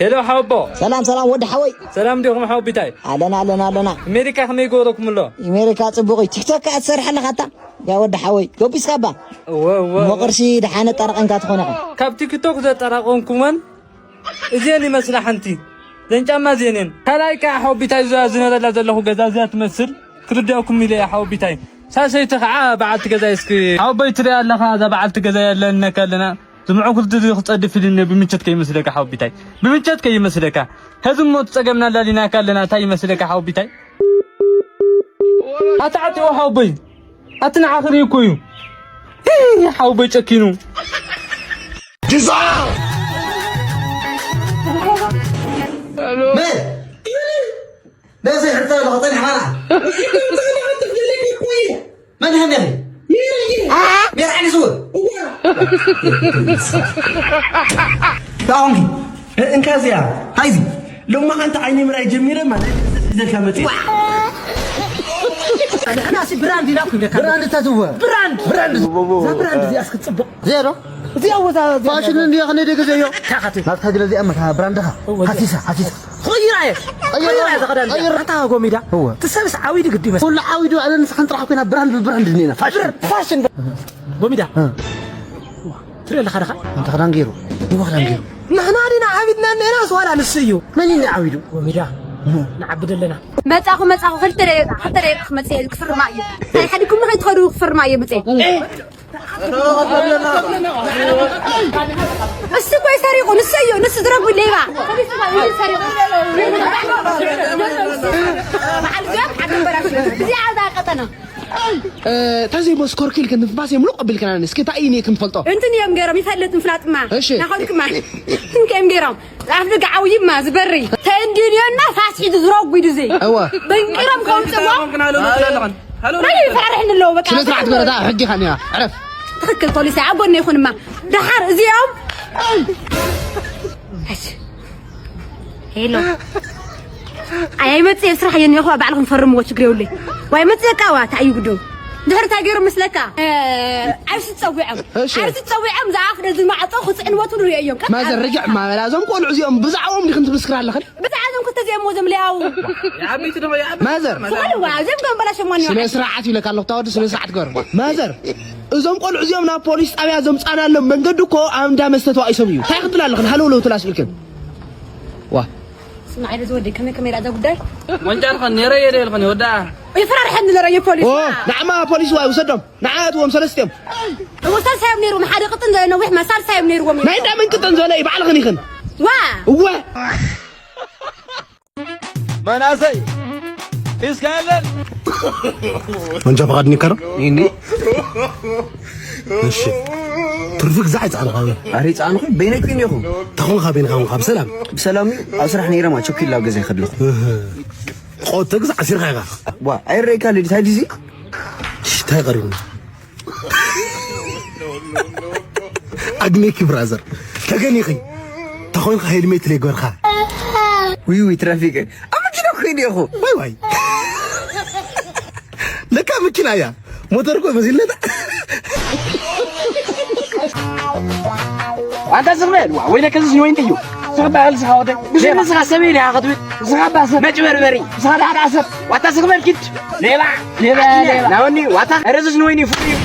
ሄሎ ሓወቦ። ሰላም ሰላም ወዲ ሓወይ። ሰላም ዲኹም ሓወቢታይ? ኣለና ኣለና ኣለና። ኣሜሪካ ከመይ ገበረኩም ኣሎ? ኣሜሪካ ጽቡቕ እዩ። ቲክቶክ ከኣ ትሰርሕ ኣለኻ ኣታ? ያ ወዲ ሓወይ፣ ገቢስካ እባ። እወ፣ እወ፣ እሞ እወ። ቅርሺ ደሓነ ጠራቒምካ ትኾን ኢኻ። ካብ ቲክቶክ ዘጠራቐምኩመን እዚአን ይመስላ ሓንቲ። ዘን ጫማ እዚአን እየን። ካልኣይ ከኣ ሓወቢታይ እዛ ዝነረላ ዘለኹ ገዛ እዚኣ ትመስል። ክርዳእኩም ኢለ እየ ሓወቢታይ። ሳሰይቲ ከኣ በዓልቲ ገዛ እስኪ። ሓወቦይ ትሪኣ ኣለኻ፣ እዛ በዓልቲ ገዛ ያለንነካ ኣለና። ዝምዕኩልቲ እዚ ክጸድፍ ኢሉኒ ብምቸት ከይመስለካ ሓወቢታይ። ብምቸት ከይመስለካ። ሕዚ እሞ እቲ ጸገምና ኣላሊናካ ኣለና። እንታይ ይመስለካ ሓወቢታይ? ኣታ ዓጢቑ ሓወቦይ። ኣቲ ንዓ ክርኢ እኮ እዩ። ሂ፣ ሓወቦይ ጨኪኑ። ጅዛ! መን? ነዚ ሕቶ ኣለኹ፣ ጸኒሕና። መን ኢኻ ነኺ? ሜራ ዓይኒ ስውር። እዋ። ዳኹምኪ፣ እ-፣ እንካ እዚኣ፣ ሃይዚ። ሎማ ሓንቲ ዓይኒ ምርኣይ ጀሚረ ማለት ሒዘልካ መጽእ። ንሕና ሲ ብራንድ ኢና እኮ ኢለካ። ብራንድ እታ ዝወ። ብራንድ። ብራንድ። እዛ ብራንድ እዚኣ እስኪ ጽቡቕ። ዜሮ። እዚኣ ወዛ፣ እዚኣ ፋሽን እንዲያ ከነ ደገ ዘዮ። ታኻቲ። ናትካ ግለ እዚኣ መታ ብራንድኻ። እወ። ሃሲሳ፣ ሃሲሳ። ኸይራ እየ። ኸይራ ኸይራ እየ። እየ ዘኸዳን እየ። ኸይራ። ኣታ ጎሚዳ። እወ። ትሰብስ ዓዊዱ ግዲ መስ-። ኩሉ ዓዊዱ ኣለ ንስኻን ጥራሕ ኮይና ብራንድ ብብራንድ እኒና። ፋሽን። ብር-፣ ፋሽን። ጎሚዳ። እ። ትሪኦ ኣለኻ ደኻ? ኣንታ ክዳን ገይሩ። እወ ክዳን ገይሩ። ንሕና ዲና ዓቢድና እኒና ዋላ ንሱ እዩ። መን እዩ ዓዊዱ? ጎሚዳ። እ። ንዓብድ ኣለና። መጻኹ፣ መጻኹ፣ ክልተ ደቂቃ፣ ክልተ ደቂቃ ክመጽእ እየ፣ ክፍርማ እዩ። እንታይ ሓዲኩም ንኸይትኸዱ ክፍርማ እየ መጽእ። እ። እሱ እኮ እዩ ሰሪቑ፣ ንሱ እዩ፣ ንሱ ዝረጉ ሌባ። ፖሊስ እኮ እዩ ሰሪቑ። በዓል ዚኦም ዓዲ በራሽ። እዚኣ እዛ ቀጠና። እ፣ ተዘይ መስኮርኪ ኢልክን ትንፋስ የምልቕ ኣቢልክና እስኪ እንታይ እዩ ክንፈልጦ? እንትን እዮም ገይሮም፣ ይፈልጥ ምፍላጥማ። እሺ። ናኸድኩማ። እንትን ከዮም ገይሮም። ኣፍ ደገ ዓውይማ ዝበሪ። ተእንዲንዮና ፋስ ሒዙ ዝረጉ ኢዱ ዘይ። እወ። በንቂሮም ከውፅዎ። ሃሎ፣ ሃሎ፣ ሃሎ። ናይ ይፈራርሕኒ ኣለዎ፣ በቃ። ስነ ስርዓት በረታ፣ ሕጊ ኻን እያ። ዕረፍ። ትኽክል፣ ፖሊስ ኣብ ጎኒ ይኹንማ። ደሓር እዚኦም። እሺ። ሄሎ። ኣይ፣ ኣይመጽእ ስራሕ የኒኹ፣ ባዕልኹም ፈርምዎ፣ ችግር የብለይ። ዋይ መጽእ ቃዋ፣ እንታይ እዩ ግዱ? ድሕሪ እንታይ ገይሮም መስለካ? እ፣ ዓርሲ ጸዊዖም። እሺ። ዓርሲ ጸዊዖም፣ ዝኣፍ ደዚ ማዕጾ ክጽዕንዎ ትብሉ እዮም። ቀጥ ማዘር፣ ርግዕ ማበላ፣ እዞም ቆልዑ እዚኦም ብዛዕባኦም ዲኽን ትምስክር ኣለኽን? ብዛዕባ እዞም ክልተ እዚኦም እሞ ዘምለያው። ማዘር። ስለ ስርዓት ይብለካ ኣለኹ፣ ታወዲ ስነ ስርዓት ግበር። ማዘር፣ እዞም ቆልዑ እዚኦም ናብ ፖሊስ ጣብያ ዘምጻናሎም መንገዲ እኮ ኣብ እንዳ መስተ ተባኢሶም እዩ። እንታይ ክትብል ኣለኽን? ሃለው ለው ትላስ ኢልክን? ዋ። ስማዕ፣ ኢለ ዝወደይ፣ ከመይ ከመይ ደኣ እዛ ጉዳይ? ወንጫልኽን፣ ነይረ እየ ደልኽን፣ ወዳ። ይፈራርሐኒ ነረ፣ የፖሊስ። ኦ፣ ንዓማ ፖሊስ ዋይ፣ ውሰዶም። ንዓ እትዎም ሰለስቲኦም። እዎ፣ ሳልሳዮም ነይርዎም፣ ሓደ ቅጥን ዝበለ ነዊሕ፣ ማ ሳልሳዮም ነይርዎም። ናይ እንዳ መን ቅጥን ዝበለ እዩ፣ ባዕልኽን ኢኽን። ዋ። እወ። መናሰይ፣ ሒዝካ የለን? መንጃ ፈቓድ እኒካ ዶ? እኒ። እሺ። ትርፊ ግዛዕ ይጻዕርኻ እየ። ኣረ ይጻዕንኹ፣ በይነይ እኮ እኒኹ። ተኾንኻ በይንኻ ኾንኻ፣ ብሰላም። ብሰላም እዩ፣ ኣብ ስራሕ ነይረ ማ፣ ቸኩል ኣብ ገዛ ይኸድልኹ። እህ። ቆጥ ትግዛዕ፣ ኣሲርኻ ኢኻ። ዋ፣ ኣይረኣይካ ልዲ፣ እንታይ ድዚ? ሽታይ ቀሪቡና። ኣግኔኪ ብራዘር፣ ተገኒኺ። ተኾይንካ ሄልሜት ለይገርካ። ውይ፣ ውይ፣ ትራፊክ። ኣብ መኪና እኮ እየ እኮ። ዋይ፣ ዋይ። ለካ መኪና እያ። ሞተር እኮ መሲለታ። ኣንታ ስቕ በል፣ ዋ፣ ወይለከ፣ እዚ ወይን እዩ። ስቕ በል፣ ስኻ ወደ-፣ ብዙ ንስኻ ሰበይ ዲኻ ክትብል? ስኻ ባሰ። መጭበርበሪ። ስኻ ዳሕዳ ሰብ። ዋታ ስቕ በል፣ ኪድ። ሌባ። ሌባ፣ ሌባ። ናወኒ፣ ዋታ። ኧረ፣ እዚስ ንወይኒ ፍሉይ እዩ።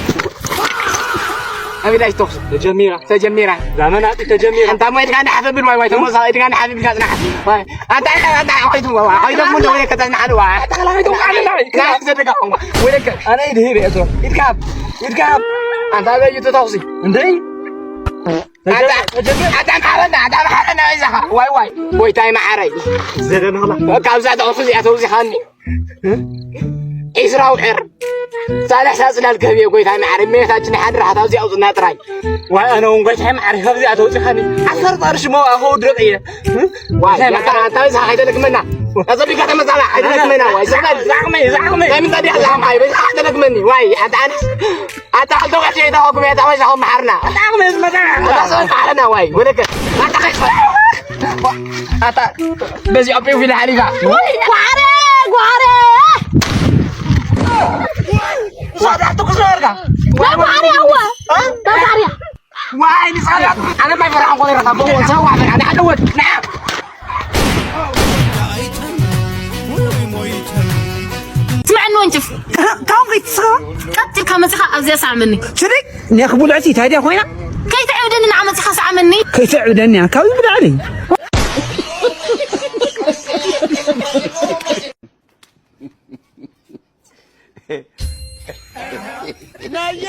ኣቤት፣ ኣይ፣ ተኹሲ ተጀሚራ። ተጀሚራ። ዛመናጢ ተጀሚራ። ኣንታ፣ እሞ ኢድካ ንሓፍ ብል፣ ዋይ፣ ዋይ፣ ተሞሳ፣ ኢድካ ንሓፍ ብል፣ ኢድካ ጽናሕ። ዋይ። ኣንታ፣ ኣንታ፣ ኣንታ፣ ኾይቱ፣ ዋ፣ ዋ፣ ኾይቱ፣ ሙንዶ፣ ወይለከ፣ ተጽናሕ፣ ዋ። ኣታ፣ ኸላ፣ ኸይቱ፣ ቃል፣ ዋ። ና፣ ዘደጋ፣ ዋ። ወይለከ። ኣነ፣ ኢድ፣ ሂብ፣ እቶ። ኢድካ፣ ኢድካ። ኣንታ፣ በዩ፣ ተተኹሲ። እንደይ? ኣታ፣ ኣታ፣ መሓረና፣ ኣታ፣ መሓረና፣ ይዛኻ። ዋይ፣ ዋይ። ጎይታይ፣ መሓረይ። ዘደንኽላ። በቃ፣ ኣብዛ ተኹሲ እዚኣ ተውዚኻኒ። ዒስራ ውዕር ሳልሕ ሳጽላል ከህብየ ጎይታ መዓር እመቤታችን ሓድራ ካብዚ ኣውፅና ጥራይ። ዋይ ኣነ እውን ጎይታ መዓር ካብዚ ኣተውፅኻኒ። ዓሰርተ ቅርሺ መዋ ከውድቕ እየ። ዋይ፣ ጎይታ መዓር፣ ኣታ በዛ ከይተለክመና። ኣጸቢካ ተመዛላ፣ ከይተለክመና። ዋይ፣ ዝዓቕመይ፣ ዝዓቕመይ። ናይ ምንታይ ዲኻ ዝዓቕመይ? በዛ ከይተለክመኒ። ዋይ፣ ኣታ ኣነስ፣ ኣታ ክልተ ቅርሺ ኣይተዋኩም እየ፣ ኣታ በዛ ከም መሓርና። ኣታ ዓቕመይ ዝመጣ። ኣታ ሰብ መሓርና፣ ዋይ፣ ወለከ። ኣታ ከይትፈ-፣ ኣታ በዚ ኣቢኡ ፊት ሓሊፋ። ወይ ጓዕረ፣ ጓዕረ። ሳዳ ትኩስ ነበርካ። ጓዕረ ኣዋ። እ? ጓዕረ። ዋይ ንሳዳ። ኣነ ማይ ፈራሕን ቆይራ ታቦ ሰው ኣበል ኣነ ሓደ ወድ። ና። ካብ ከይትስኻ ቀጥልካ መጺኻ ኣብዚኣ ሰዓመኒ። ትሪክ ኒያ ክቡልዕቲ እንታይ ድያ ኮይና? ከይትዕብደኒ ንዓ መጺኻ ሰዓመኒ። ከይትዕብደኒ እያ ካብ ይብልዕኒ። ናየ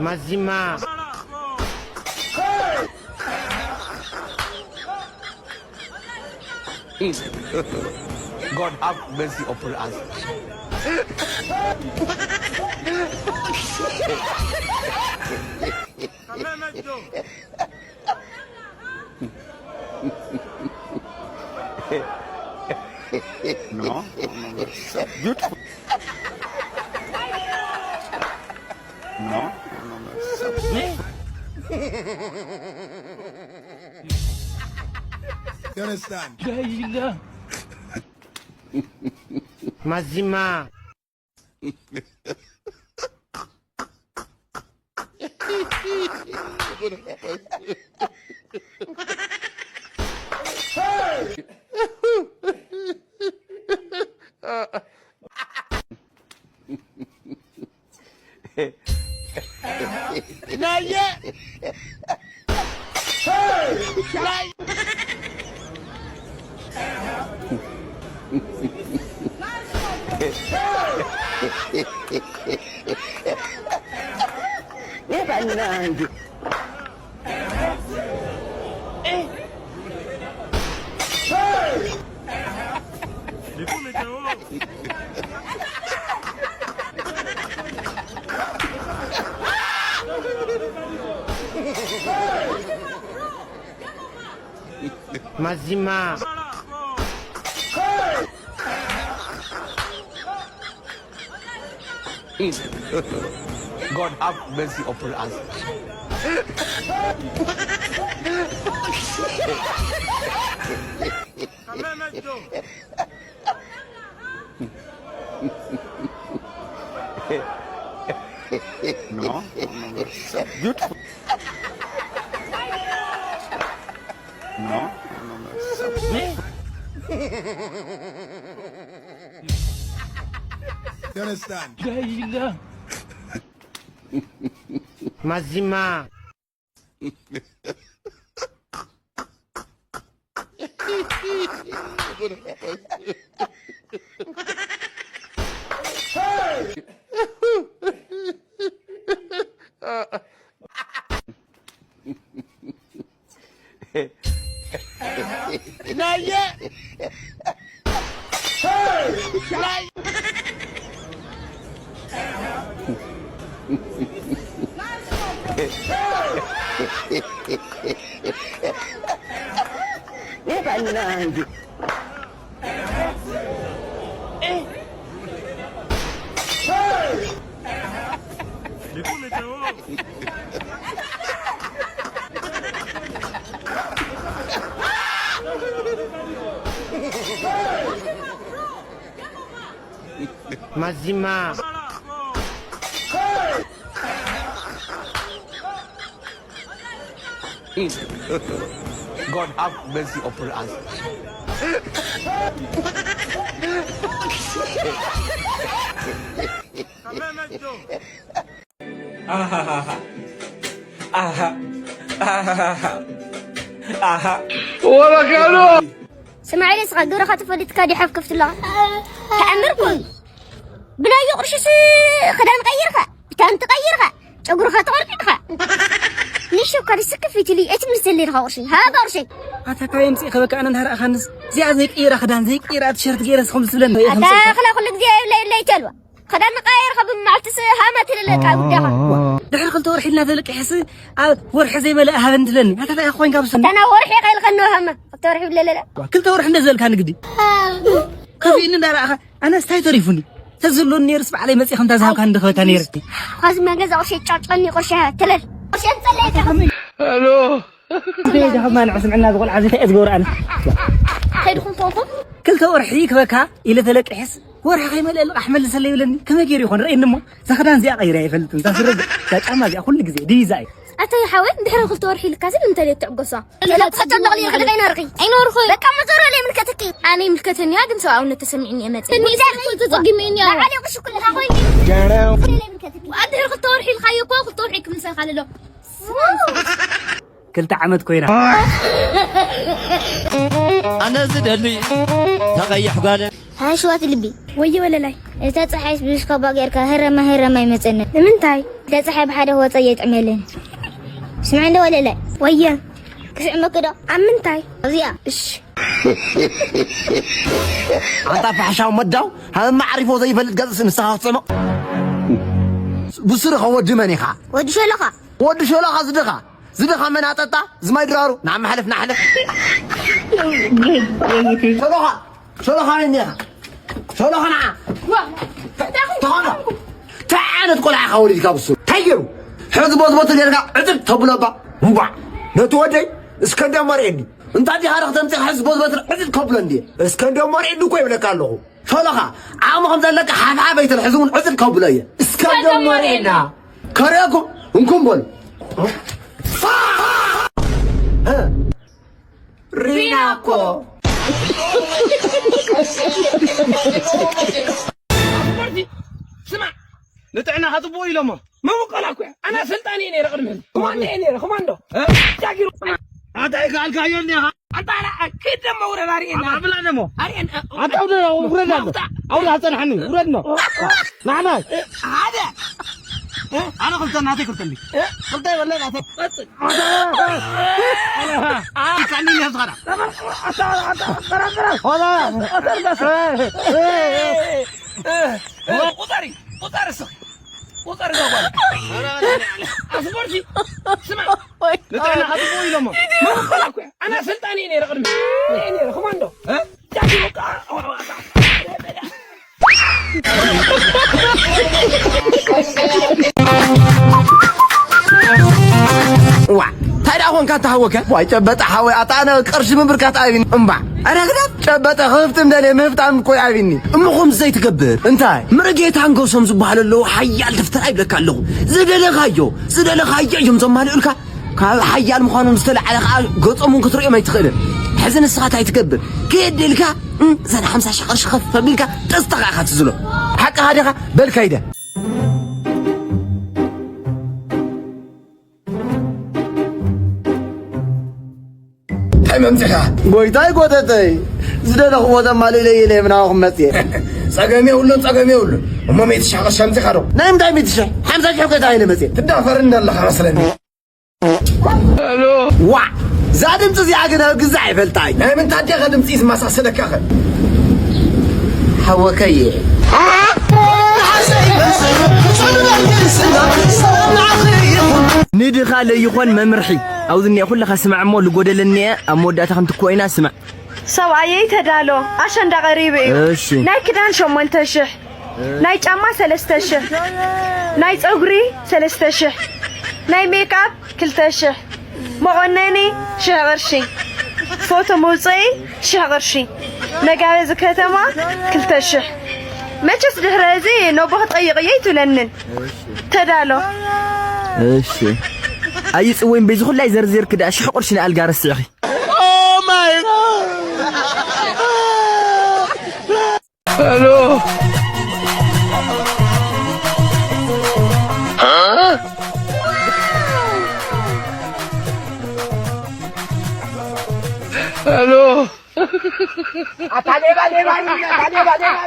ማዚማ God have mercy upon us. No, no, no, no. Beautiful. No, no, no, no. You understand? Mazima. Mazima. God have mercy upon us. No, no, no, no. Beautiful. No, no, no, no. You understand? Mazima. Naye. Mazima. God have mercy upon us. ኣሃሃሃ። ኣሃ። ኣሃሃሃ። ኣሃ። ወበካሉ። ስማዕ ኢለ ንስኻ ግብርኻ ተፈሊጥካ ዲሓፍ ከፍትለኻ። ተኣምር ኮን። ብናዮ ቅርሽስ ክዳን ቀይርካ፣ ፓንት ቀይርካ፣ ጨጉርኻ ተቐርቂርካ። ንሹ እኳ ድስክፍ ኢትሊ፣ ኣይትምልሰለይ ኢኻ ቅርሺ። ሃባ ቅርሸይ። ኣታ ካበይ ኣምጺእካ በቃ ኣነ እንዳረኣኻንስ እዚኣ ዘይቀይራ ክዳን ዘይቀይራ ቲሸርት ገይረ እስኹም ዝብለኒ ኣታ ኣኽላ ኩሉ ግዜ የብለይ የብለይ ይተልዋ። ክዳን ቀያይርካ ብመዓልትስ ሃማ ትልለ ካብ ውዳኻ። ድሕሪ ክልተ ወርሒ ኢልና ተለቂሕስ ኣብ ወርሒ ዘይመለእ ሃበን ትለኒ። ኣታ እንታይ ኮይንካ ብስኒ? እታ ናብ ወርሒ ከይልከኒ ሃማ። ክልተ ወርሒ ብለለለ። ክልተ ወርሒ እንደ ዘልካ ንግዲ። ከፊእኒ እንዳረኣኻ ኣነስ እንታይ ተሪፉኒ? ተዝህልወኒ ነይርስ ባዕለይ መፂእ ከምታ ዝሃብካ እንድኸበካ ነይረ። ኻዚ መገዛ ቁርሺ ጫጭቀኒ ቁርሺ ትለል። ቁርሺ ትጸለይ። ሄሎ። እንታይ ደኸማ ንዕ ስምዕና ዝቆልዓ እዚ እንታይ እየ ዝገብሮ ኣነ? ከይድኹም ተውኹም? ክልተ ወርሒ ክበካ ኢለ ተለቂሐስ ወርሒ ከይመልአ ልቓሕ መልሰለይ ይብለኒ። ከመይ ገይሩ ይኾን? ረእየኒ እሞ። እዛ ክዳን እዚኣ ቀይረ ኣይፈልጥን። እዛ ስረ፣ እዛ ጫማ እዚኣ ኩሉ ግዜ ድዩ እዛ እዩ። ኣታ ይሓወይ፣ ድሕሪ ክልተ ወርሒ ኢልካሲ ንምንታይ ደይ ትዕገሳ? ሰላም ተጸብቕ ልይ ክልቀይ ናርኺ። ኣይኖርኹ። በቃ መዞር ለይ ምልከትኪ። ኣነ ይምልከተኒ እያ፣ ግን ሰብኣውነት ተሰሚዕኒ እየ መጽእ። ተጸጊመኒ እያ። ዓሊ ቁሽ ኩልኻ ኮይን። ኣድሕሪ ክልተ ወርሒ ኢልካዮ እኮ፣ ክልተ ወርሒ ክምልሰልካ ኣሎ። ክልተ ዓመት ኮይና። ኣነ ዝደሊ ተቐይሕ ጓል። ሃሽዋት ልቢ። ወየ ወለላይ። እታ ፀሓይስ ብዝከባ ጌርካ ህረማ ህረማ ይመፀና። ንምንታይ? እታ ፀሓይ ብሓደ ክወፀ የጥዕመለን። ስምዕ እንደ ወለላይ። ወየ። ክስዕመኪ ዶ? ኣብ ምንታይ? ኣብዚኣ። እሺ። ኣንታ ፋሕሻው መዳው፣ ሃብ ማዕሪፎ ዘይፈልጥ ገጽ ንስኻ ክትስዕሞ። ብስርኻ ወዲ መን ኢኻ? ወዲ ሸሎኻ። ወዲ ሸሎኻ ዝድኻ። ዝድኻ መን ኣጠጣ? ዝማይ ድራሩ። ንዓ መሓለፍ፣ ንሓለፍ። ሸሎኻ። ሸሎኻ መን ኢኻ? ሸሎኻ ንዓ። ተኾኖ። እንታይ ዓይነት ቆልዓ ኢኻ ወሊድካ ብሱ? እንታይ ገይሩ? ሕዚ ቦትቦት ጌርካ ዕጥጥ ተብሎ እባ። እምቧዕ። ነቲ ወደይ እስከ እንደ መርኤኒ። እንታይ ዲኻ ርኽ ተምፂኻ ሕዚ ቦትቦት ዕጥጥ ከብሎ እንድየ። እስከ እንደ መርኤኒ እኮ ይብለካ ኣለኹ። ሸሎኻ፣ ዓቕሚ ከም ዘለካ ሓፍሓፍ ኣይትል፣ ሕዚ እውን ዕጥጥ ከብሎ እየ። እስከ እንደ መርኤና። ከርእየኩም፣ እንኩም በሉ። እ፣ ሪና እኮ። ስማ፣ ንጥዕናኻ ጽቡቕ ኢሎሞ። መበቆላ እኮ እያ። ኣነ ኣሰልጣኒ እየ ነይረ ቅድሚ ሕዚ። ኮማንዶ እየ ነይረ፣ ኮማንዶ። እ? ጃጊሩ። ኣታ ኣይከኣልካዮ እንዲኻ። ኣታ ኣነ፣ ኪድ ደሞ ውረድ ኣርእየና። ኣባዕብላ ደሞ። ኣርእየና። ኣታ ውረድ፣ ውረድ ኣሎ። ማውጣ። ኣውራ ኣጸናሕኒ፣ ውረድ ነው። ናዕና። ሓደ። ኣነ ክልተ ናተይ ክልተ እንዲ። እ? ክልተ ይበለ ናተይ። ቀጽል። ኣታ፣ ኣታ፣ ኣታ፣ ኣታ፣ ቁጠሪ፣ ቁጠሪ እስኺ። ቁጠሪ እዛ ጓል። ኣስፖርቲ፣ ስማ፣ ንጥዕናኻ ጽቡቕ ኢሎሞ። መበቆላ እኮ እያ። ኣነ ኣሰልጣኒ እየ ነይረ ቅድሚ። እየ ነይረ ኮማንዶ። እ? ጃኪ በቃ። ዋ፣ እንታይ ደኣ ኾንካ እንተ ሃወከ? ዋይ ጨበጠ ሓወይ፣ ኣታ ኣነ ቅርሺ ምብርካት ኣይብኒ እምባ። ኣረ ግዳ ጨበጠ ክፍትም ደልየ ምህፍታም እኮ ይኣብኒ። እሞ ከምዚ ዘይትገብር እንታይ? ምርጌታ ኣንገሶም ዝበሃሉ ኣለዉ፣ ሓያል ደፍተራ ይብለካ ኣለኹ። ዝደለኻዮ፣ ዝደለኻዮ እዮም ዘማልኡልካ። ካብ ሓያል ምዃኖም ዝተለዓለ ኸዓ ገጾም እውን ክትርእዮም ኣይትኽእልን። ሕዚ ንስኻ እንታይ ትገብር? ግድ ኢልካ፣ እም፣ እዘን ሓምሳ ሽሕ ቅርሺ ከፍ ኣቢልካ ጥስጥኻ ኢኻ ትዝሎ። ሓቅኻ ዲኻ? በል ከይደ። እንታይ መምፅኻ? ጎይታይ ጎተተይ፣ ዝደለኽዎ ዘማልእለይ ኢለ የምናኹም መፅየ። ጸገም የብሉን፣ ጸገም የብሉን። እሞ ሚእቲ ሽሕ ቅርሺ ኣምፂኻ ዶ? ናይ ምንታይ ሚእቲ ሽሕ? ሓምሳ ሽሕ እኮ ኢለ መፅየ። ትዳፈር እንዳለኻ መስለኒ። ዋ! እዛ ድምፂ እዚኣ ግን ኣብ ግዛዕ ይፈልጣ እዩ። ናይ ምንታይ ኣዴኻ ድምፂ እዩ ዝመሳሰለካ ኸ? ሓወከየ። ንድኻ ለይኾን መምርሒ። ኣብዚ እኒኦ ኩልኻ ስማዕ እሞ ልጎደለኒ እየ። ኣብ መወዳእታ ክንትክኦ ኢና ስማዕ። ሰብኣየይ ተዳሎ፣ ኣሸንዳ ቀሪቡ እዩ። እሺ። ናይ ክዳን ሸሞንተ ሽሕ፣ ናይ ጫማ ሰለስተ ሽሕ፣ ናይ ጸጉሪ ሰለስተ ሽሕ፣ ናይ ሜክኣፕ ክልተ ሽሕ፣ መቖነኒ ሽሕ ቅርሺ፣ ፎቶ መውጽኢ ሽሕ ቅርሺ፣ መጋበዚ ከተማ ክልተ ሽሕ። መቸስ ድሕሪ እዚ ነቦ ክጠይቕ እየ ኣይትብለንን። ተዳሎ። እሺ። ኣይጽወይን በዚ ኩላይ ዘርዚርክ ደኣ ሽሕ ቅርሺ ንኣልጋ ረሲዕኺ። Oh my God! Hello. Hello. ኣታ ሌባ፣ ሌባ፣ ሌባ፣ ሌባ፣ ሌባ፣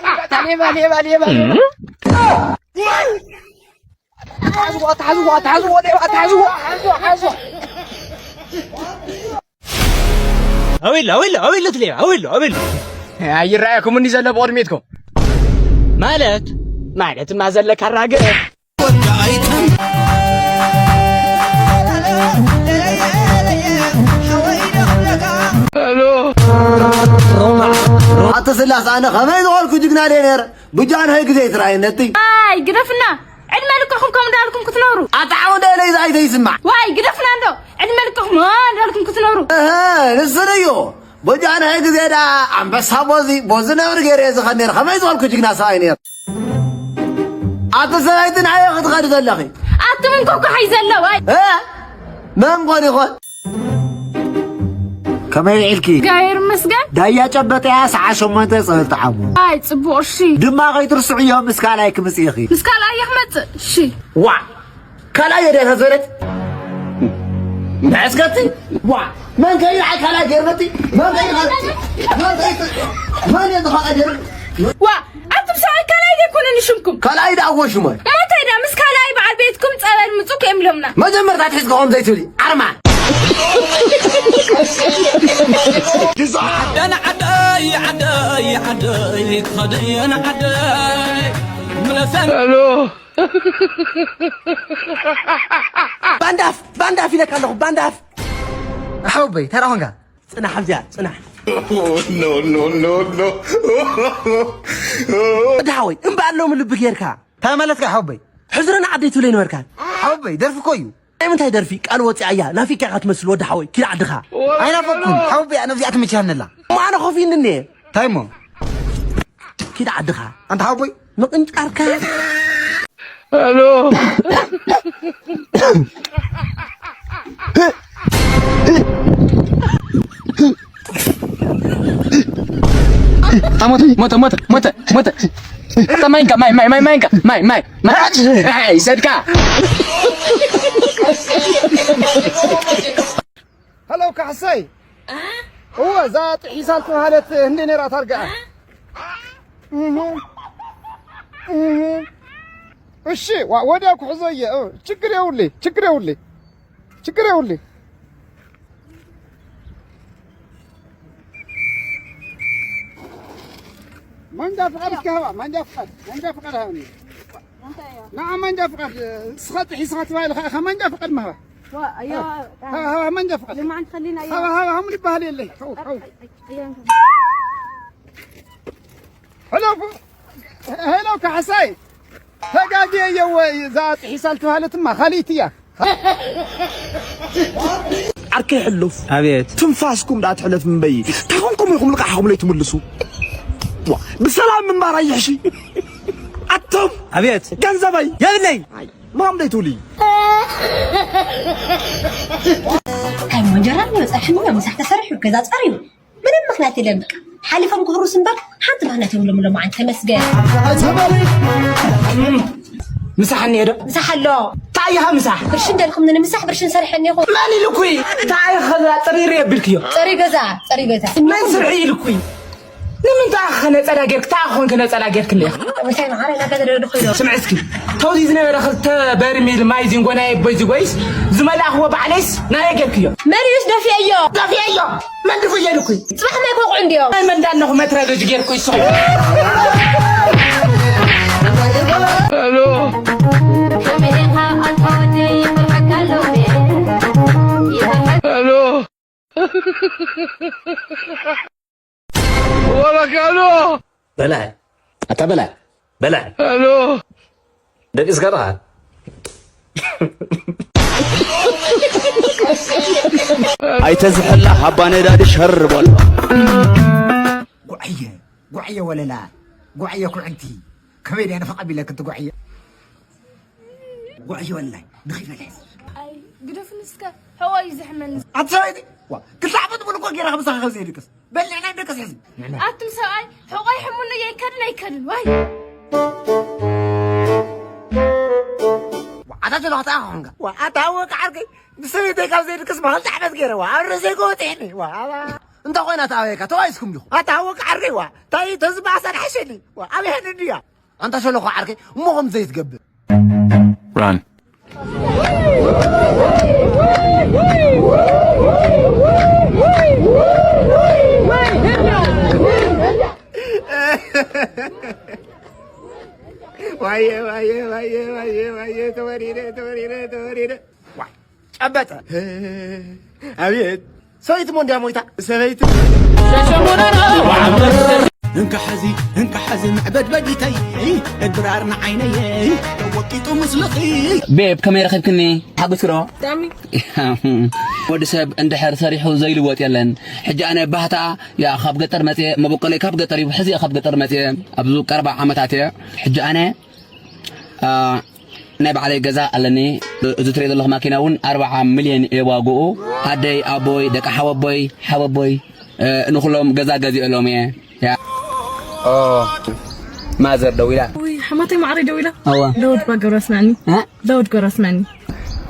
ሌባ፣ ሌባ፣ ሌባ፣ ሌባ። ኣትሓዝዎ፣ ኣትሓዝዎ፣ ኣትሓዝዎ፣ ሌባ፣ ኣትሓዝዎ፣ ኣትሓዝዎ፣ ኣትሓዝዎ። ኣበይ ኣሎ፣ ኣበይ ኣሎ፣ ኣበይ ኣሎ እቲ ሌባ? ኣበይ ኣሎ፣ ኣበይ ኣሎ? ኣይረኣየኩምን እዩ ዘሎ ብቕድሚትኩም። ማለት? ማለትማ ዘለካ ራገ። ስላስ ኣነ ከመይ ዝበልኩ ጅግና ድየ ነይረ? ብጃንሆይ ግዜ ትረኣየነቲ። ኣይ ግደፍና። ዕድመ ልክዕኩም ከምኡ እንዳበልኩም ክትነብሩ። ኣታ ዓው እንደ ኢለይ ዝኣይ ዘይስማዕ። ዋይ ግደፍና እንዶ። ዕድመ ልክዕኩም እ እንዳበልኩም ክትነብሩ። እህ፣ ንስንዮ። ብጃንሆይ ግዜ ደኣ ኣንበሳ ቦዚ፣ ቦዚ ነብሪ ገይረ እየ ዝኸድ ነይረ። ከመይ ዝበልኩ ጅግና ሰብኣይ ነይረ? ኣቲ ሰበይቲ ንዓየ ክትኸዲ ዘለኺ። ኣቲ ምን ኮኮ ሓይ ዘለዋ። እ? መን ኮን ይኾን? ከመይ ውዒልኪ? እግዚኣብሔር ይመስገን። ዳያ ጨበጠያ ሰዓት ሸሞንተ ጸበል ጠዓሙ። ኣይ፣ ጽቡቕ፣ እሺ። ድማ ከይትርስዕዮ ምስ ካልኣይ ክምጽእ ኢኺ። ምስ ካልኣይ እየ ክመጽእ፣ እሺ። ዋ! ካልኣይ የደ ተዘረት? መዕስከቲ? ዋ! መን ከይልዓል ካልኣይ ገይርመቲ? መን ከይልዓል? መን ከይልዓል? መን የንተ ካልኣይ ገይር? ዋ! ኣቱም ሰብኣይ ካልኣይ ዘይኮነኒ ሽምኩም። ካልኣይ ደኣ እኮ ሽመ። እንታይ ደኣ ምስ ካልኣይ በዓል ቤትኩም ጸበል ምጹ ከይምሎምና። መጀመርታ ትሒዝካ ከምኡ ዘይትብሊ። ዓርማ። ደን ዓደይ ዓደይ ዓደይ ክኸደየን ዓደይ ምለሰን። ሄሎ። ባንዳፍ፣ ባንዳፍ ኢለካ ኣለኹ፣ ባንዳፍ። ሓወቦይ፣ እንታይ ደኣ ኾንካ? ጽናሕ ኣብዚኣ፣ ጽናሕ። ኖ፣ ኖ፣ ኖ፣ ኖ። ወዲ ሓወይ፣ እምበኣር ሎሚ ልቢ ጌርካ። እንታይ ማለትካ ሓወቦይ? ሕዙረና ዓደይ ትብለይ ነበርካ። ሓወቦይ፣ ደርፊ እኮ እዩ። ናይ ምንታይ ደርፊ? ቃል ወፂኣ እያ። ናፊቅካ ኢኻ ትመስል ወዲ ሓወይ። ኪድ ዓድኻ። ኣይናፈቅኩን። ሓወቦይ፣ እያ ነብዚኣ ትምችያኒ ኣላ። እሞ ኣነ ኮፍ ኢልኒ እየ። እንታይ እሞ? ኪድ ዓድኻ። ኣንታ ሓወቦይ፣ ምቕንጫርካ። ሄሎ። ሞተ፣ ሞተ፣ ሞተ፣ ሞተ፣ ሞተ። ማይንካ፣ ማይ፣ ማይ፣ ማይ፣ ማይንካ፣ ማይ፣ ማይ፣ ማይ። ኣይ፣ ሰድካ። ሄሎ፣ ካሕሳይ። እወ፣ እዛ ጥሒሳ ዝተባህለት እንደ ነይራ ታርጋኣ። እህ፣ እህ። እሺ፣ ዋ-፣ ወዲያ ክሕዞ እየ። እ፣ ችግር የውልይ፣ ችግር የውልይ፣ ችግር የውልይ። መንጃ ፍቃድ እስኪ ሃባ፣ መንጃ ፍቃድ፣ መንጃ ፍቃድ ሃብኒ። ንዓ መንጃ ፍቃድ፣ እስኻ ጥሒስኻ ትባይልኻ ኢኻ መንጃ ፍቃድ ምሃባ። ዋ፣ ኣያ፣ ሃባ፣ ሃባ፣ መንጃ ፍቃድ። ልማዓንቲ ከሊና፣ ኣያ። ሃባ፣ ሃባ፣ ሃሙ ይበሃል የለይ። ሃው፣ ሃው። ኣያ፣ ሄሎ፣ ሄሎ፣ ካሕሳይ። ተጋግየ እየ ወይ እዛ ጥሒሳ ልትባሃለትማ ካልኢት እያ። ዓርከይ ሕሉፍ። ኣቤት። ትንፋስኩም ደኣ ትሕለፍ እምበይ። እንታይ ኾንኩም ኢኹም ልቃሕኹም ለይትምልሱ? ዋ፣ ብሰላም ምንባር ኣይሕሺ? ኣቶም። ኣቤት። ገንዘበይ። የብለይ። ኣይ፣ ማም ለይትውሊ። እንታይ እሞ እንጀራ እኒኦ፣ ጸብሒ እኒኦ፣ ምሳሕ ተሰሪሑ፣ ገዛ ጸርዩ። ምንም ምኽንያት የለን። በቃ ሓሊፎም ክህሩስ እምበር ሓንቲ ምኽንያት የብሎም። ሎማዓንቲ ተመስገን። ምሳሕ እኒኦ ዶ? ምሳሕ ኣሎ። እንታይ ኢኻ ምሳሕ? ብርሽን ደልኩም ንምሳሕ ብርሽን ሰሪሐ እኒኹ። መን ኢልኩይ? እንታይ ኢኻ ጽሪሪ የብልክዮ? ጸሪ ገዛ፣ ጸሪ ገዛ። መን ስርሒ ኢልኩይ? ንምንታይ ኢኻ ነጸላ ጌርክ? እንታይ ኮንክ ነጸላ ጌርክለይ? ምሳይ መዓረ ናገዘ ደዶ ኮይዶ። ስምዒ እስኪ። ተውዚ ዝነበረ ክልተ በርሚል ማይ ዚንጎ ናይ ኣቦይ ዚጎይስ ዝመላእኽዎ ባዕለይስ ናየ ጌርክዮ። መሪዩስ ደፊአዮ። ደፊአዮ። መን ድፉ እየ ኢልኩ? ጽባሕ ማይ ከውቕዑ እንድዮም። ናይ መን ዳለኹ መትረለጅ ጌርኩ ይስኹ። ሄሎ። ሄሎ። ወረካሎ። በላይ፣ ኣታ በላይ፣ በላይ። ሄሎ። ደቂስካ ዶ? ኣይተዝሕላ ሃባ ነዳዲ ሸር በሎ። ጓዕየ፣ ጓዕየ ወለላ፣ ጓዕየ ኩዕንቲ። ከመይ ድያ ንፋቕ ኣቢለክ እቲ ጓዕየ? ጓዕየ ወላይ፣ ንኺድ በለ። ኣይ፣ ግደፍኒ እስከ፣ ሕቖይ እዩ ዘሕመኒ። ኣቲ ሰበይቲ፣ ዋ፣ ክልተ ዓመት ሙሉ እኮ ጌራ ከምሳኻ ካብ ዘይድቅስ። በሊዕና ደቅስ ሕዚ። ኣቱም ሰብኣይ፣ ሕቖይ ሕሙኒ ኣይከድን፣ ኣይከድን፣ ዋይ። ዋ፣ ኣታ ጀሎ፣ ኣታ ኾንካ። ዋ፣ ኣታ ወቃ ዓርከይ፣ ንሰበይተይ ካብ ዘይድቅስ ማ ክልተ ዓመት ጌረ፣ ዋ፣ ኣብ ርእሰይ እኮ ወጢሕኒ፣ ዋ፣ ኣባ። እንተ ኾይና ተኣበየካ፣ ተዋይስኩም ዲኹም? ኣታ ወቃ ዓርከይ፣ ዋ፣ ታይ ተዝባእሳ ንሓሸኒ፣ ዋ፣ ኣብ ይሃኒ ድያ? ኣንታ ሸለኾ ዓርከይ፣ እሞ ከምዚ ዘይትገብር። Run. ዋየ፣ ዋየ፣ ዋየ፣ ዋየ፣ ዋየ፣ ተወሪደ፣ ተወሪደ፣ ተወሪደ። ዋ፣ ጨበጠ። ኣቤት። ሰበይቲ ሞ እንዲያ ሞይታ? ሰበይቲ። እንካ ሓዚ እንካ ሓዚ መዕበድበዲተይ፣ እድራር ንዓይነይ ተወቂጡ ምስልኺ። ቤብ፣ ከመይ ረኺብክኒ? ሓጉስኪ ዶ? ብጣዕሚ። ወዲ ሰብ እንድሕር ሰሪሑ ዘይልወጥ የለን። ሕጂ ኣነ ባህታ ያ ካብ ገጠር መጽየ፣ መበቆለይ ካብ ገጠር እዩ፣ ሕዚ ካብ ገጠር መጽየ፣ ኣብዚ ቀረባ ዓመታት እየ። ሕጂ ኣነ፣ አ፣ ናይ ባዕለይ ገዛ ኣለኒ። እዚ ትሪኦ ዘለኹ ማኪና እውን ኣርብዓ ሚልዮን እየ ዋግኡ። ኣደይ፣ ኣቦይ፣ ደቂ ሓወቦይ፣ ሓወቦይ፣ እ፣ ንኹሎም ገዛ ገዚኦሎም እየ። ያ። ኦ፣ ማዘር ደዊላ። ውይ፣ ሓማተይ ማዕረይ ደዊላ። እዋ። ዳውድ ባ ገብረ ኣስማዕኒ። እ? ዳውድ ገብረ ኣስማዕኒ።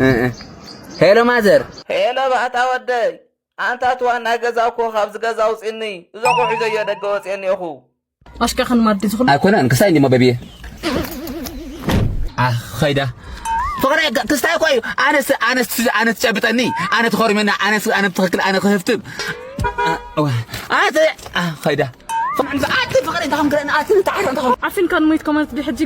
እ፣ እ። ሄሎ ማዘር። ሄሎ ባእታ ወደይ። ኣንታ እቲ ዋና ገዛ እኮ ካብዚ ገዛ ኣውፅእኒ። እዚ ኣቑሑ ሒዘዮ ደገ ወፅእኒ እኹ። ኣሽካ ኸን ማዲ ዝኹሉ። ኣይኮነን፣ ክሳይ እንዲሞ በብየ። ኣ፣ ኸይዳ። ፍቕረይ፣ ክ-፣ ክስታይ እኮ እዩ። ኣነስ፣ ኣነስ፣ ኣነ ትጨብጠኒ። ኣነ ትኸሪመና። ኣነስ፣ ኣነ ብትኽክል፣ ኣነ ክህፍትም። ኣ፣ ዋ። ኣተ፣ ኣ፣ ኸይዳ። ፍቕረይ፣ ኣቲ ፍቕረይ፣ እንታይ ከም ክረን፣ ኣቲ ንታዕር፣ እንታይ ከም ዓፊንካ ንሞይትካ ማለት ድዩ ሕጂ?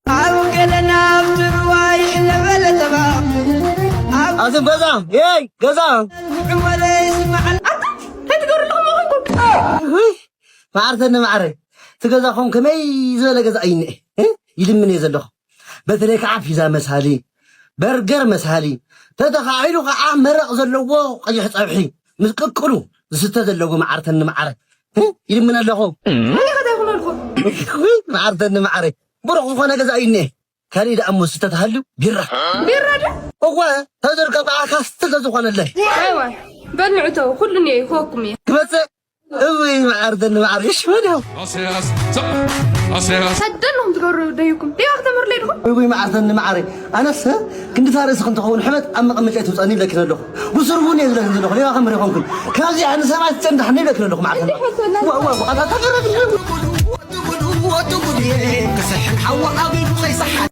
ኣብ ገለና ኣብ ትርዋይ ለበለ ተባ ኣብ ኣዝም ገዛ፣ የይ፣ ገዛ። ዕወለ ይስማዓል። እንታይ ትገብሩ ኣለኹም? ውይ፣ መዓርተኒ መዓረይ። እቲ ገዛኹም ከመይ ዝበለ ገዛ እዩ እኒኤ? እ? ይልምን እየ ዘለኹ። በተለይ ከዓ ፒዛ መሳሊ፣ በርገር መሳሊ፣ ተተኻኢሉ ከዓ መረቕ ዘለዎ ቀይሕ ፀብሒ ምስ ቅቅሉ ዝስተ ዘለዎ መዓርተኒ መዓረይ። እ? ይልምን ኣለኹ። እንታይ ከ ይኹን ኣልኩ? ውይ፣ መዓርተኒ መዓረይ። ብሩኽ ዝኾነ ገዛ እዩ እኒኤ። ካሊእ ደኣ እሞ ዝስተ ተሃልዩ ቢራ። ቢራ ዶ? እወ፣ ተዘርከ ከዓ ካስትል ተዝኾነለይ። ኣይዋ፣ በል ንዕተው፣ ኩሉ እኒኦ ይህበኩም እየ። ክመጽእ? እውይ፣ መዓርተኒ መዓረይ። እሺ፣ ወዲያው። ሰደንኹም ትገብሩ ደይኩም። ደይዋ ክተምህርለይ ድኹም? እውይ፣ መዓርተኒ መዓረይ። ኣነስ ክንዲ እታ ርእሲ ክንትኸውን ሕመት ኣብ መቐመጫ ትውጻኒ ይብለኪ ኣለኹ። ብስርቡ እየ ዝብለኪ ዘለኹ። ደይዋ ከም ርኢኹምኩን። ካብዚኣ ንሰባት ትጨንዳሕኒ ይብለኪ ኣለኹ፣ መዓርተኒ። እንዲሕ መሰለና። ዋ፣ ዋ፣ ዋ፣ ኣታ ተገረምኒ። ክስሕን ሓዋ ኣቢሉ ከይሰሓት።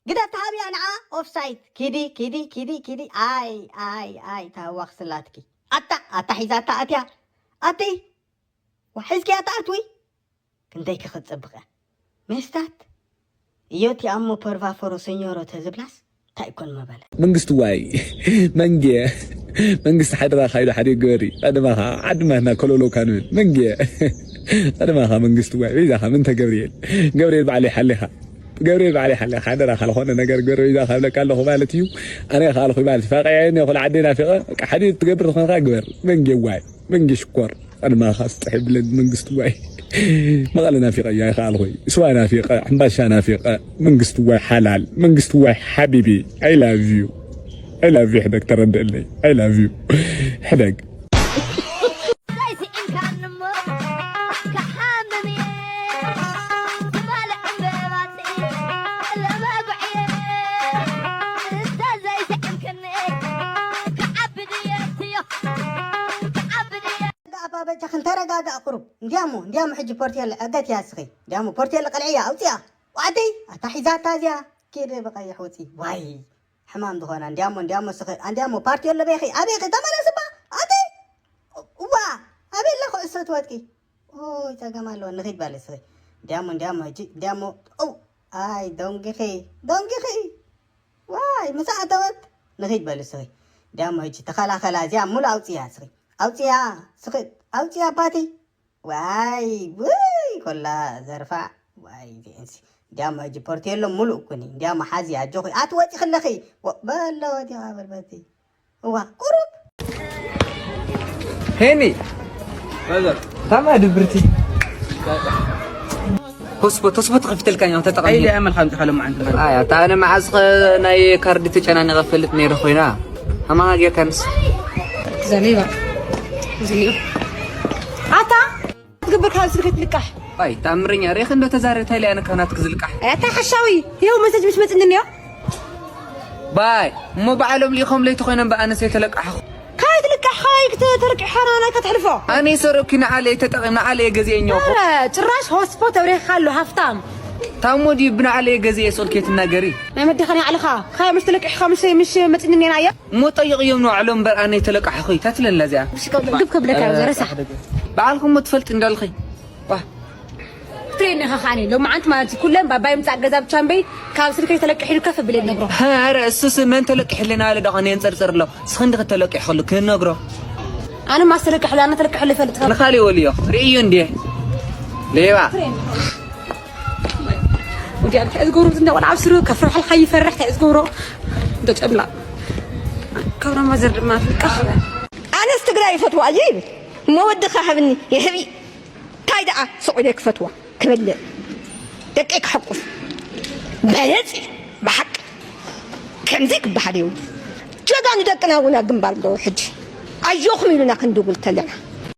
ግደ ተሃብያ ንዓ ኦፍሳይድ። ኪዲ፣ ኪዲ፣ ኪዲ፣ ኪዲ። ኣይ፣ ኣይ፣ ኣይ፣ ታዋኽስላትኪ። ኣታ፣ ኣታ ሒዛታ ኣትያ። ኣቲ፣ ዋ፣ ሒዝኪያ ትኣትዊ። ክንደይ ክኽጽብቐ። ሜስታት። እዮ ቲ ኣሞ ፐርቫፎሮ ሰኞሮ ተዝብላስ፣ እንታይ ኮን መበለ። መንግስቱ ዋይ። መንጌ። መንግስቲ ሓደራ ካይዶ ሓደ ገበሪ። ቀድማኻ፣ ዓድማትና ኮሎሎ ካንብል። መንጌ። ቀድማኻ መንግስቱ ዋይ። በይዛኻ ምንተ ገብርኤል። ገብርኤል ባዕለይ ሓሊኻ። ገብርኤል ባዕለይ ሓሊኻ። ሓደራ ካልኾነ ነገር ገበሪ በይዛኻ እብለካ ኣለኹ ማለት እዩ። ኣነ ካልኹ ማለት እዩ። ፋቀያ እኔ ኩሉ ዓደይ ናፊቐ። በቃ ሓደ ትገብር ዝኾንካ ግበር። መንጌ ዋይ። መንጌ ሽኮር። ቀድማኻ ስጥሕ ይብለኒ መንግስቱ ዋይ። መቐለ ናፊቐ እያ ይኸኣልኹ። ስዋ ናፊቐ፣ ሕምባሻ ናፊቐ። መንግስቱ ዋይ ሓላል። መንግስቱ ዋይ ሓቢቢ። I love you. I love you ሕደግ ተረድእለይ። I love you። ሕደግ። ዘይስኢንካኒ እሞ ክሓምም እየ። ትማሊ ዕምበባ ስኢነ ለባጉዕ እየ። እንተ ዘይስዒምክኒ ክዓቢ ድየ እትዮ። ክዓቢ ድየ። ኣባ በጃኽን ተረጋጋእ ቁሩብ። እንዲያሞ፣ እንዲያሞ ሕጂ ፖርቴል ዕገት እያ እስኺ። እንዲያሞ ፖርቴል ቀልዕያ ኣውፅያ። ዋዕተይ፣ ኣታ ሒዛታ እዚኣ። ኪድ ብቐይሕ ውፂ። ዋይ። ሕማም ዝኾና፣ እንዲያሞ፣ እንዲያሞ ስኺ፣ እንዲያሞ ፓርቲ ኣሎ ቤኺ፣ ኣቤኺ፣ ተመለስባ፣ ኣቲ፣ እዋ፣ ኣቤላ ኩዕሶ ትወጥቂ። ኦይ፣ ጸገም ኣለዎ፣ ንኺድ በሊ ስኺ። እንዲያሞ፣ እንዲያሞ፣ ሕጂ፣ እንዲያሞ፣ ኦ፣ ኣይ፣ ደንጊኺ፣ ደንጊኺ። ዋይ፣ ምሳ ኣተወት፣ ንኺድ በሊ ስኺ። እንዲያሞ፣ ሕጂ፣ ተኸላኸላ፣ እዚኣ ሙሉ ኣውጽያ ስኺ። ኣውጽያ፣ ስኺ፣ ኣውጽያ ፓቲ። ዋይ፣ ውይ፣ ኮላ ዘርፋ። ዋይ፣ ዜንሲ። እንዲያሞ ሕጂ ፖርቴሎ ሙሉእ ኩኒ። እንዲያሞ ሓዚ ኣጆኺ። ኣትወጪ ክለኺ። ወ-፣ በሎ ወዲኻ በልበቲ። እዋ፣ ቁሩብ። ሄኒ። ታማ ድብርቲ። ሆስፖት፣ ሆስፖት ከፊተልካ እኛ ተጠቐሚ። ኣይደ ኣመል ካብ ዝሓለ መዓልቲ። ኣያ፣ ኣታ ኣነ መዓዝ ኸ ናይ ካርዲ ተጨናኒቐ ፈልጥ ነይረ ኮይና። ኣማኻ ጌርካ ንስ። ዘሌባ። ዝኒኦ። ኣታ ትገብር ካብ ስልኪ ትልቃሕ። ኣይ፣ ተኣምረኛ፣ ርኢኺ እንዶ ተዛረብታ ኢለ ኣነ ካብ ናትኪ ዝልቃሕ። ኣታ ሓሻዊ፣ ይኸው መሰጅ ምስ መጽኒ እኒኦ። ባይ፣ እሞ ባዕሎም ልኢኾም ለይቲ ኮይኖም ብኣነስ የተለቃሕኹ። ካይ ትልቃሕ፣ ካይ ክተ-፣ ተርቂሕ ሓራና ከተሕልፎ። ኣነ ይሰረኩ ንዓለ ተጠቒም ንዓለ የገዝየኛኹ። ኧረ፣ ጭራሽ ሆስፖ ተብሪኻ ኣሎ ሃፍታም። ታሞ ድዩ ብናዕለየ ገዚኤ ስቕልኪ ትናገሪ? ናይ መደኸኒ ኣዕልኻ። ኻያ ምሽ ተለቂሕኻ ምሽ፣ ምሽ መፂኒ ኔና እያ። እሞ ጠይቕዮም ንባዕሎም እምበር ኣነ ተለቃሕኹ እታ ትለላ እዚኣ። ግብ ከብለካ እየ ዘረሳ። በዓልኹም እሞ ትፈልጢ እንዳልኺ። ዋ። ትሬኒ ኸኻኒ ሎማዓንቲ ማለት እዩ። ኩለን ባባይ ምፃእ ገዛ ብቻ እምበይ ካብ ስልከይ ተለቂሑ ኢሉ ከፍ ብለ ነግሮ። ኧረ እሱስ መን ተለቂሕልና ኣለ ዶ ኸነ የንፀርፅር ኣሎ። ስኽንዲ ከተለቂሕሉ ክነግሮ። ኣነ ማስተለቅሕሉ፣ ኣነ ተለቅሕሉ ይፈልጥ። ንኻሊ ወልዮ ርእዩ እንዴ? ሌባ። ወዲ ኣንተ እዝጎሮ ዝንደ ወላ ኣብስሩ ከፍርሕ ሓይ ይፈርሕ ተዝጎሮ። እንደ ጨብላ። ካብራ ማዘር ድማ ፍቃ። ኣነስ ትግራይ ይፈትዋ እየ ይብል። እሞ ወድኻ ሃብኒ ይህቢ። እንታይ ደኣ ስቕ ኢለ ክፈትዋ ክበልዕ ደቀይ ክሓቁፍ በለጽ። ብሓቂ ከምዚ ክበሃል የብሉ። ጀጋኑ ደቅና እውን ኣብ ግንባር ኣለዉ። ሕጂ ኣጆኹም ኢሉና ክንድውል ተለና